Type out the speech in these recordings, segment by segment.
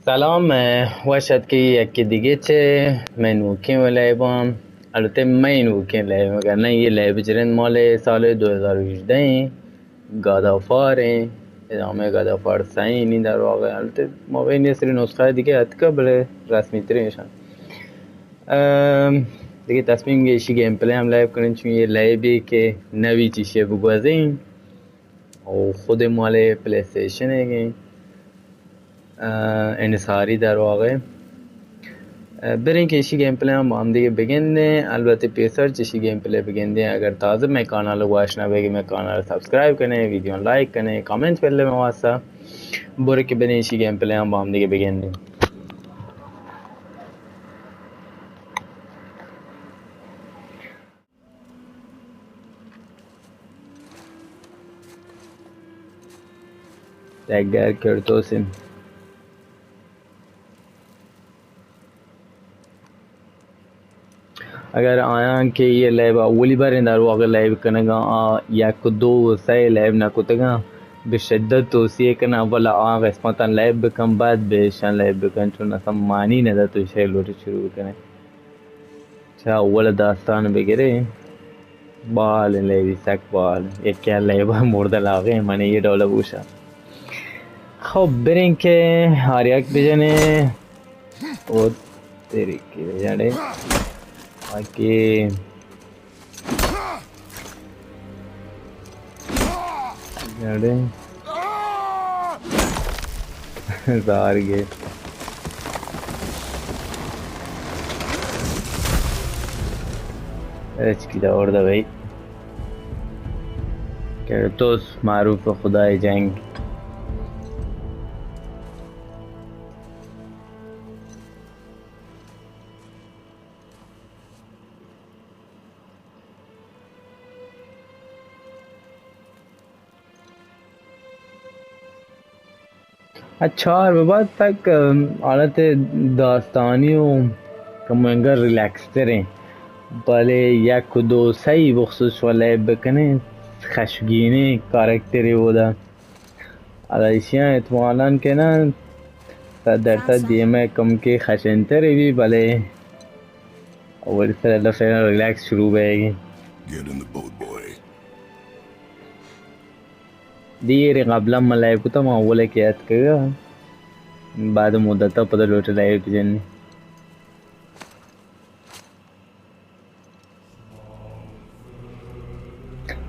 سلام، ء، وش اتکے یکے دگہ چہ مئے نوکیں لیباں۔ البتہ مئے نوکیں لیب، اگر نہ یہ لیب جرند مال سال دو ہزار و ہژدہ ایں، گاڈ آف وار ایں، ادامہ گاڈ آف وار سئے ایں در واقع۔ البتہ ما بین یہ سری نسخہ دگہ اتکا بلے رسمی ترین شان۔ ام، دگہ تصمیم گیشی گیم پلے ہم لیب کنیں، چون یہ لیبی کہ نوی چیشے بگوزیں۔ او خود مال پلے اسٹیشن ہے کہ، ا، انصاری در واقع۔ ا، بریں کہ ایشی گیم پلے ہم با ہم دیگہ بگندیں، البتہ پیسر چہ ایشی گیم پلے بگندیں۔ اگر تازہ مئے کانال گواش نہ بے کہ مئے کانال سبسکرائب کنے، ویڈیو لائک کنے، کمنٹ پلے میں واسطہ۔ برے کہ بریں ایشی گیم پلے ہم با ہم دیگہ بگندیں۔ ٹیگر کرتوس انت۔ اگر آیاں کہ یہ لیب اولی بار در واقع لیب کنگا، آ یک دو سئے لیب نہ کتگا، بہ شدت توصیہ کناں اولا آ قسمتاں لیب بکن، بعد بہ ایشاں لیب بکن، چون اصلا معنی نہ دات تو شے لوٹ شروع بکنے۔ چا اول داستان بگرے، بال لیبی سک بال، یکی لیبا مرد لاغے، من یہ ڈول گوشا۔ خب بریں کہ آریاک بجنے، او تیری کی بجنے، باقی جڑے۔ زار گے۔ اچ کی دور دا بھائی۔ کرتوس معروف خدای جنگ۔ ء چار بہ بعد تک، ام، حالت داستانی و کمو انگا ریلیکس تریں، بلے یک و دو سئی بخصوص شما لیب بکنیں، خشگینیں کارکترے اودا۔ حالا ایشیاں احتمالاً کہ نا، صد درصد دیمہ کمکے خشنترے بی، بلے اولی سر اللہ خیر ریلیکس شروع بئیگی۔ Get in the boat, boy. دیر قبلا من لیب کتا، ما اولے کہ اتکگا، بعد مدتا پدا لوٹ لیب جنی۔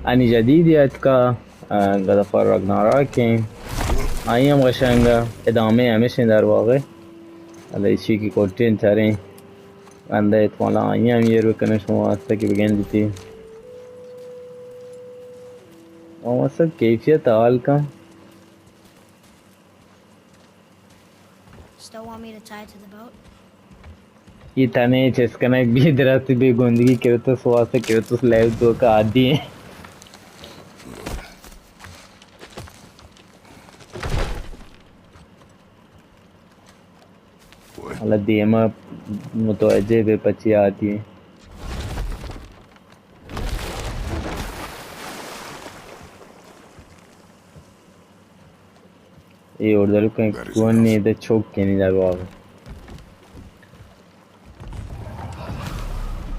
انی جدید اتکا، اه، گاڈ آف وار راگناراک ایں۔ آئی ہم قشنگا، ادامہ ہمیش ایں در واقع۔ اللہ ایشی کی کوٹین چاریں۔ رندا احتمالا آئی ہم ایر بکنیں شما واسطہ کہ بگندیتی۔ آ سب کیفیت حال کن۔ Still want me to tie it to the boat? یہ تنے چست کنگ بی درست بی گندگی کرتوس واسطہ کرتوس لیب تو کا عادی ہیں۔ حالا دیما متوجہ بے پچی آتی ہیں۔ اے اوردلو کہیں کون نہیں دے چوک کے نہیں دے باب۔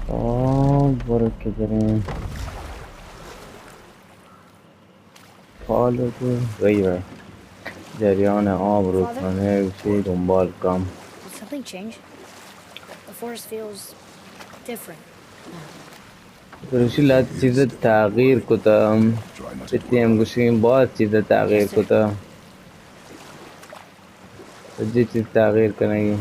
او برو کدریں۔ فالو کن، رہی رہی۔ جریان آب رودخانه گوشی دنبال کم۔ Did something change? The forest feels different. گوشی لہتے چیز تغییر کتا، چتی ہم گوشی باز چیز تغییر کتا۔ سجی چیز تغییر کنگی۔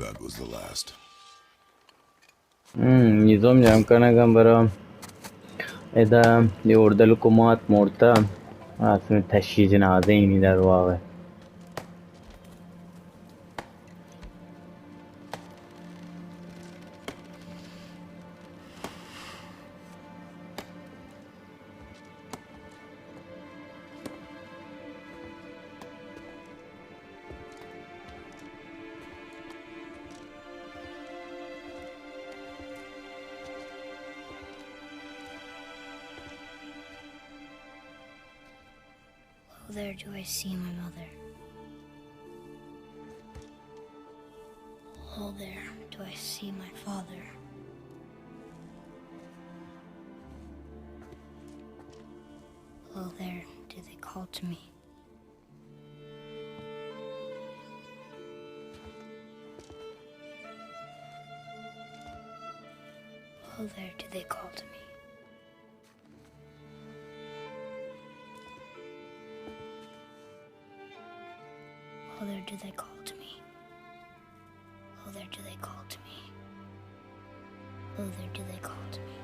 That was the last. ہم، نظام جنگ کنگا برا۔ ادا یہ اردل کو مات مورتا۔ آسمی تشی جنازے ہی نہیں در واوے۔ Oh, there do I see my mother. Oh, there do I see my father. Oh, there do they call to me. Oh, there do they call to me. Oh, there do they call to me. Oh, there do they call to me. Oh, there do they call to me.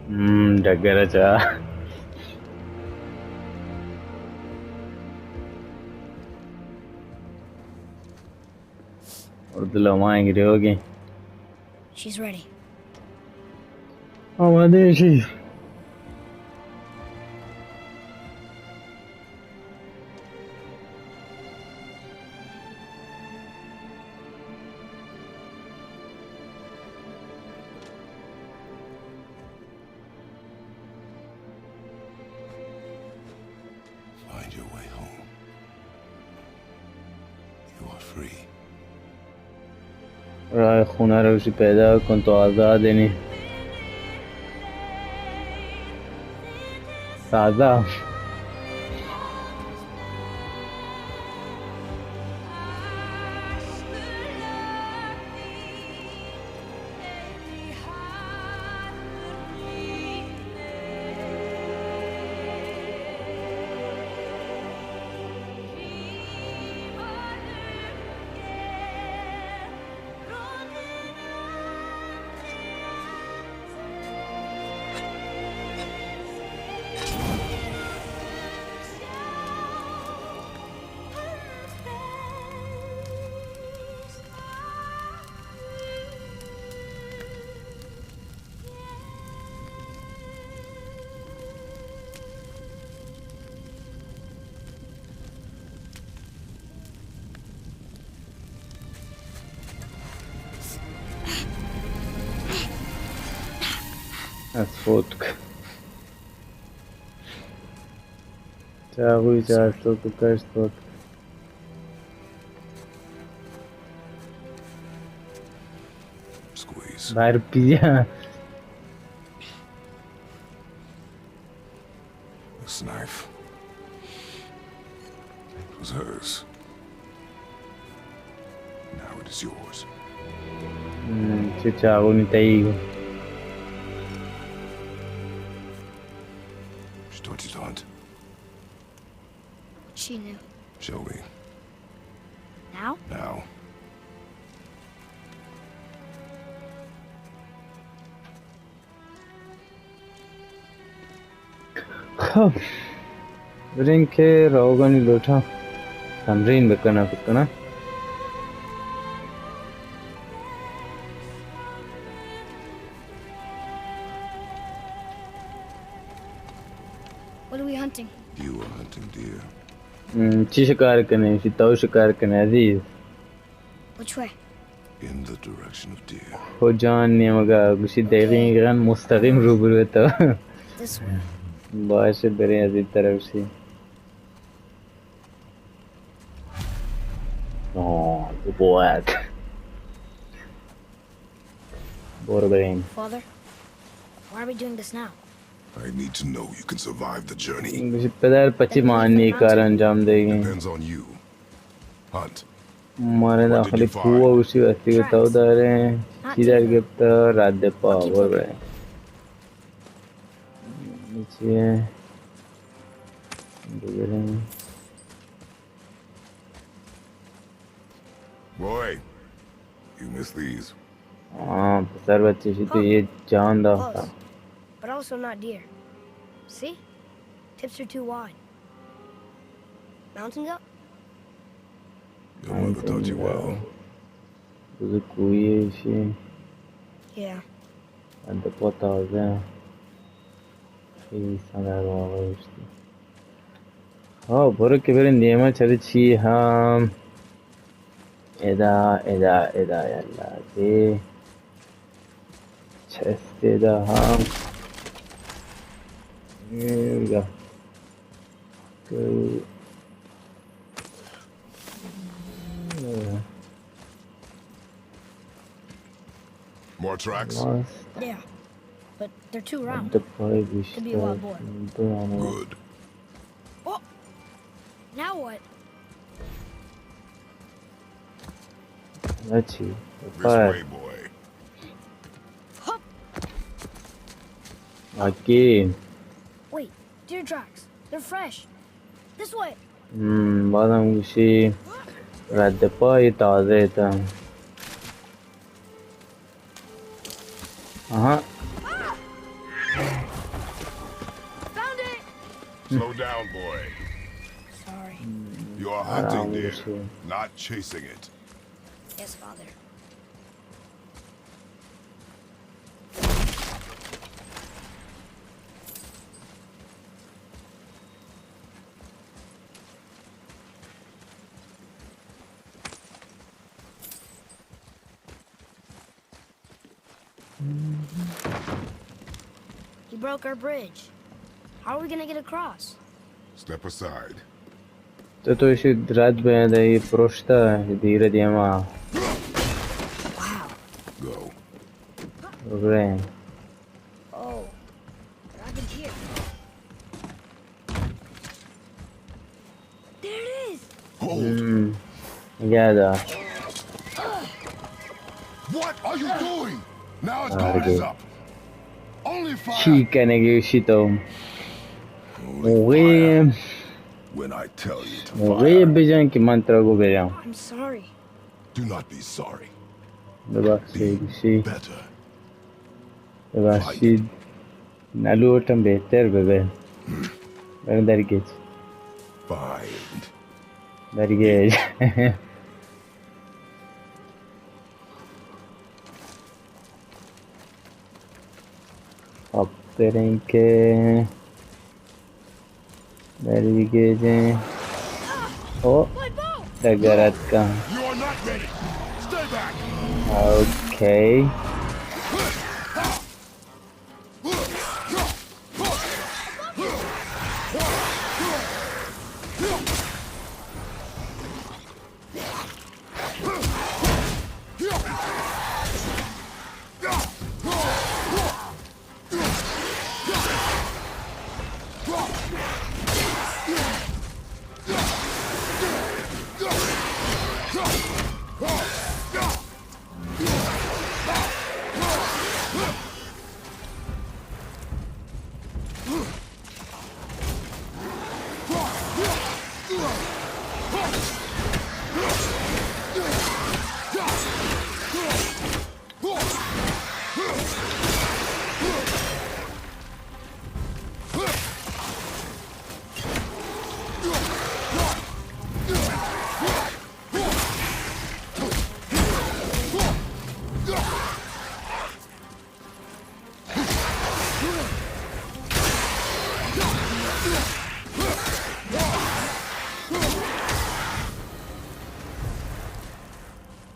ہم، ڈگرا چا۔ اردل ہمائیں گریوگیں۔ She's ready. آمادہ شی۔ Find your way home. You are free. راہ خونہ روشی پیدا کن، تو آزاد ئے نی۔ تازہ۔ اسپوتک۔ چاغوی چاستوک کشتوک۔ Squeeze. بار پیا۔ This knife. It was hers. Now it is yours. ہم، چہ چاغونی تئی۔ She taught you to hunt. She knew. Show me. Now? Now. خب، بریں کہ روگانی لوٹاں تمرین بکناں، بکناں۔ What are we hunting? You are hunting deer. ہم، چی شکار کنے؟ چی تو شکار کنے، عزیز؟ Which way? In the direction of deer. ہو جان نیمگا گوشی دقیقاً مستقیم روبرو تو۔ This way. باشه بریں از این طرف شی۔ آه، بوت۔ برو بریم۔ Father, why are we doing this now? I need to know you can survive the journey. گوشی پدر پچی مانی کار انجام دیگی۔ Depends on you. Hunt. مارے داخل کوہ اوشی واسطے تو دارے۔ چی در گپتا رد پا برے۔ چی ہے؟ بگریں۔ Boy, you miss these. ہاں، پسر بچے شی تو یہ جان دا۔ Close, but also not dear. See? Tips are too wide. Mountains up? Your mother taught you well. بزرگ کوئی ہے شی۔ Yeah. اد پتہ ہے۔ یہ سنگار والا اشتی۔ ہاں، برو کہ بریں دیما چرے چی ہم۔ ادا، ادا، ادا، یلا دے۔ چست ادا ہم۔ اے گا۔ تو، More tracks? Yeah, but they're too round. Could be a wild boar. Good. Oh! Now what? Let's see. This way, boy. Hup! Again. Wait, deer tracks. They're fresh. This way. ہم، بازم گوشی رد پای تازہ تا۔ آہا۔ Found it. Slow down, boy. Sorry. You are hunting deer, not chasing it. Yes, father. He broke our bridge. How are we gonna get across? Step aside. تو تو ایشی رد بیا دے، یہ پروشتا دیر دیما۔ Wow. Go. رے۔ Oh, dragon's here. There it is. Hold. ہم۔ گیا دا۔ What are you doing? Now his guard is up. Only fire. چی کنے گی اسی تو؟ Only fire. When I tell you to fire. بجن کہ من ترا گو بجن۔ I'm sorry. Do not be sorry. ببخشید، گوشی۔ Be better. ببخشید۔ نلوٹم بہتر ببے۔ برو درگیج۔ Fine. درگیج۔ اب بریں کہ درگیجیں۔ او، ڈگرت کن۔ Okay.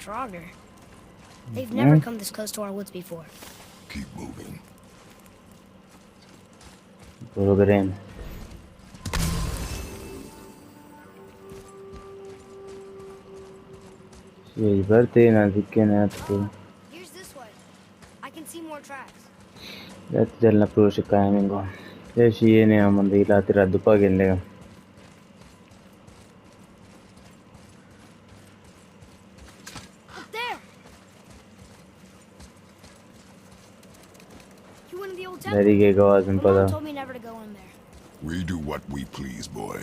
Draugr. They've never come this close to our woods before. Keep moving. برو برین۔ یہ برتے نزدیک کے نہ تو۔ Here's this way. I can see more tracks. یت جل نہ پروش کائیں گو۔ یہ شیئے نے ہم دیلا تیرا دپا گندے گا۔ There! You went in the old temple. دریگے گوازن پدا۔ Mom told me never to go in there. We do what we please, boy.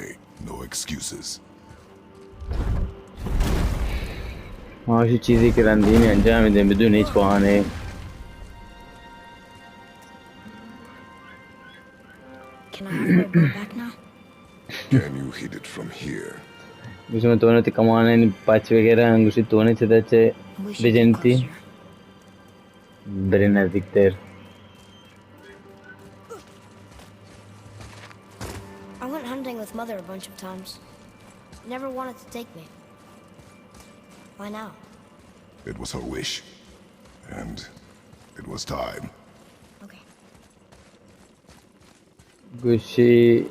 No excuses. ما اشی چیزی کہ رندین انجام دیں بدون ہچ بہانے۔ Can I have my bow back now? Can you hit it from here? گوشی من تونے تی کمانانی پچ وغیرہ، گوشی تونے چدا چے بجنتی۔ برے نزدیک تر۔ I went hunting with Mother a bunch of times. She never wanted to take me. Why now? It was her wish. And it was time. Okay. گوشی،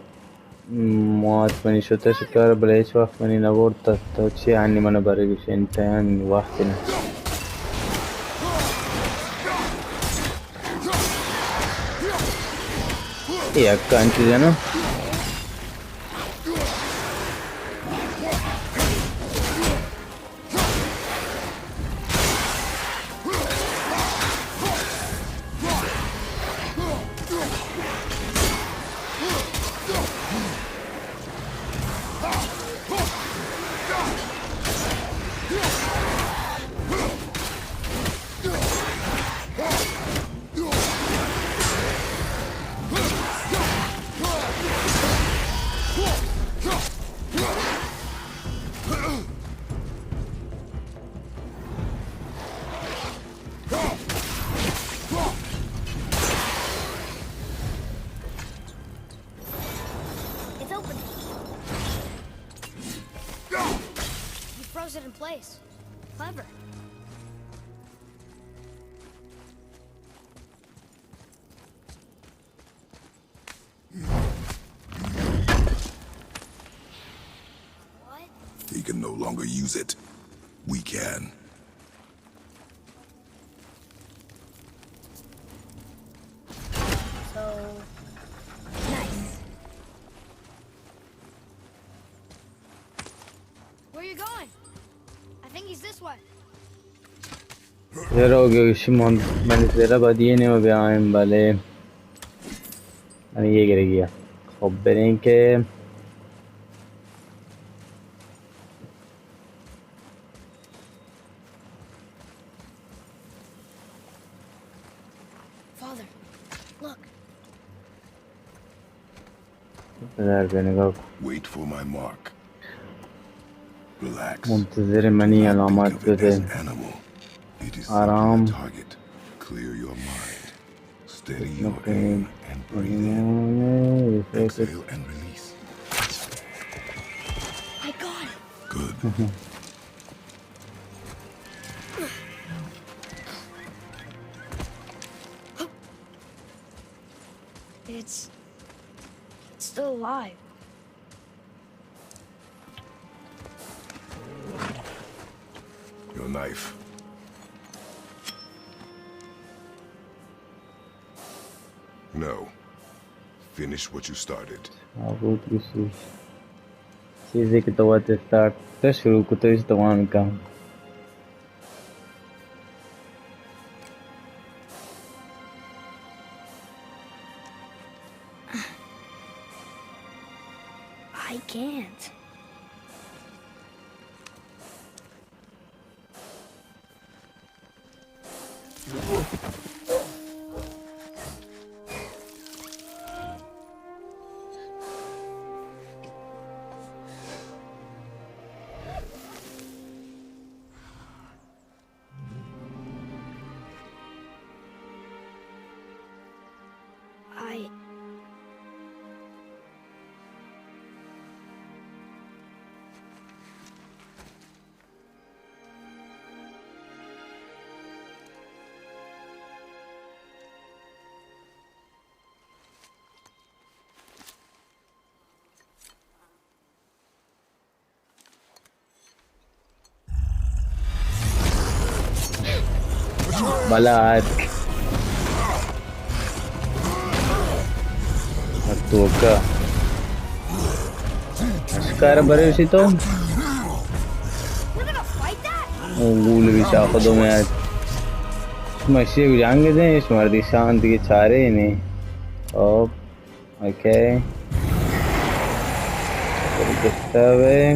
مات منی شتہ شکار، بلے ہچ وقت منی نہ برت۔ تو چی آنی من برے؟ گوشی انتہا منی وقت نہ۔ یک انچو جنو۔ It's open. You froze it in place. Clever. What? He can no longer use it. We can. So, nice. Where you going? I think he's this way. زیرا ہو گیا، گوشی من، من زیرا بعد یہ نہیں بیایم، بلے من یہ گر گیا۔ خب بریں کہ Father, look. پدر بنگاہ۔ Wait for my mark. Relax. منتظر منی علامات ببے۔ Animal. It is آرام۔ Target. Clear your mind. Steady your aim and breathe in. Exhale and release. I got it. Good. It's, it's still alive. Your knife. No. Finish what you started. آ، بہت گوشی۔ چیزے کہ تو وت اسٹارٹ تو شروع کو تو اس توان کم۔ I can't. I بلا اتک۔ توکا۔ اشکار بریوشی تو۔ او گول بھی شاخ دو میں آج۔ مشی جنگ دیں، اس مردی شان دیگه چاره ای نی۔ او۔ اوکے۔ گپتا بے۔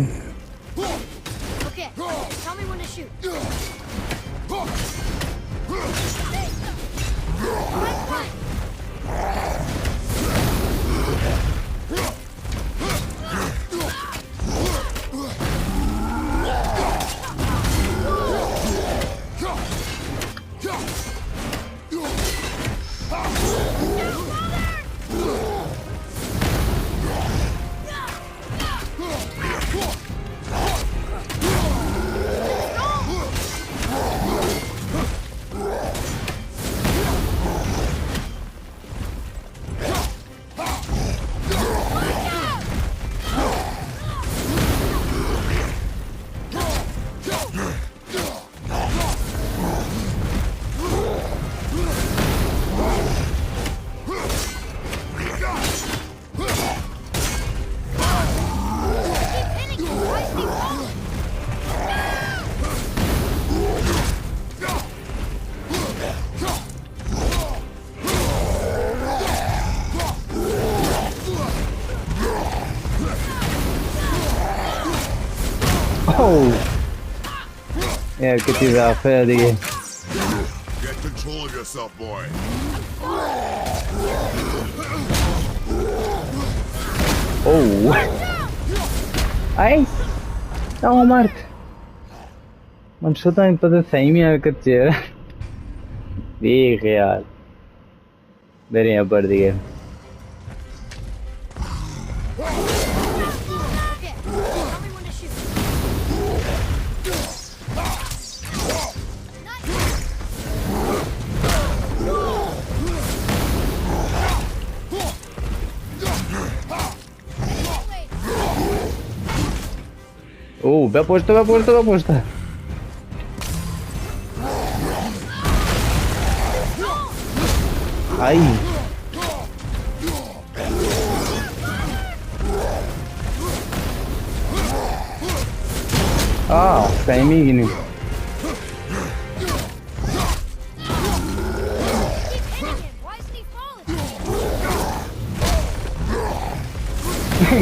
Oh! یار کتی ضعف ہے دیگه. Get control of yourself, boy. Oh. آی. تمام مرد. من شتاں پتہ سیمی حرکت چیه. بے خیال. بریں ابر دیگه. او، بپشت، بپشت، بپشت. آی. آ، سیمی گنی.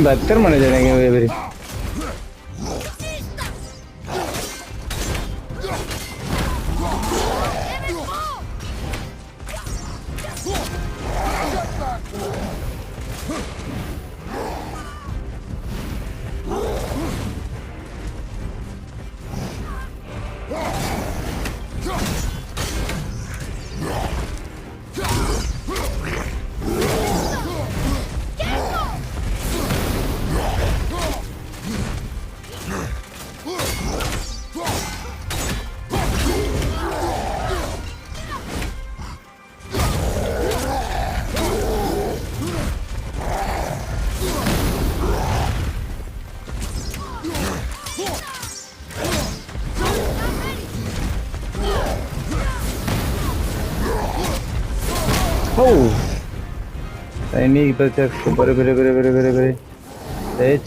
بدتر منے جنگے بری. ہو. سیمی بچک. برے، برے، برے، برے، برے، برے. ہچ.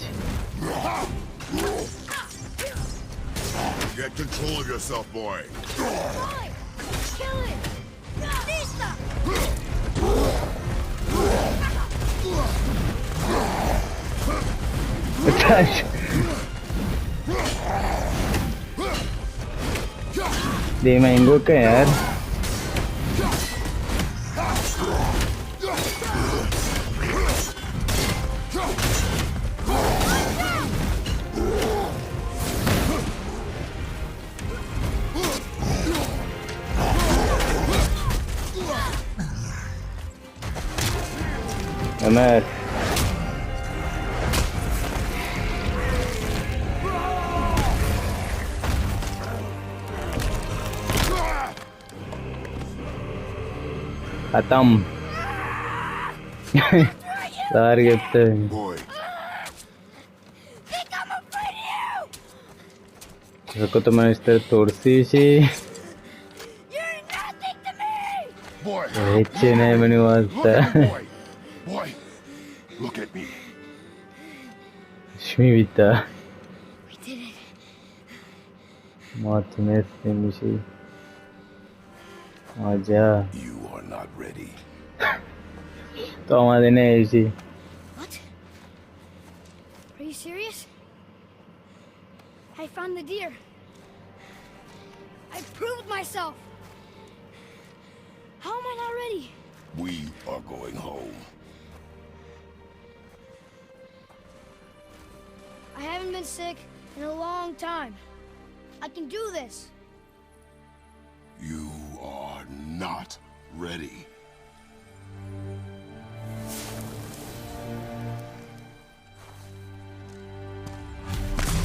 Get control of yourself, boy. اچھا، اچھا. دیما انگو کا یار. امر. ختم. سار گپتے. Boy. Look at my friend you! رکو تو من اس طرح ترسی شی. You're nothing to me! Boy! ہچ نہیں منی واسطہ. Look at me, boy. Boy, look at me. Shammi بیتا. We did it. ما تونستیں بشی. آجا. You are not ready. تو آمادہ نہیں ایشی. What? Are you serious? I found the deer. I proved myself. How am I not ready? We are going home. I haven't been sick in a long time. I can do this. You are not ready.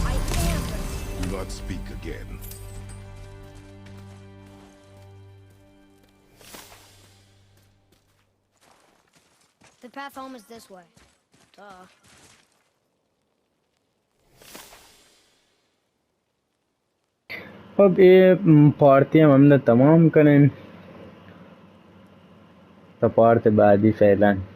I am ready. Do not speak again. The path home is this way. Duh. خب، اے پارتی ہم ہمدا تمام کنیں۔ تا پارت بعدی فعلاً۔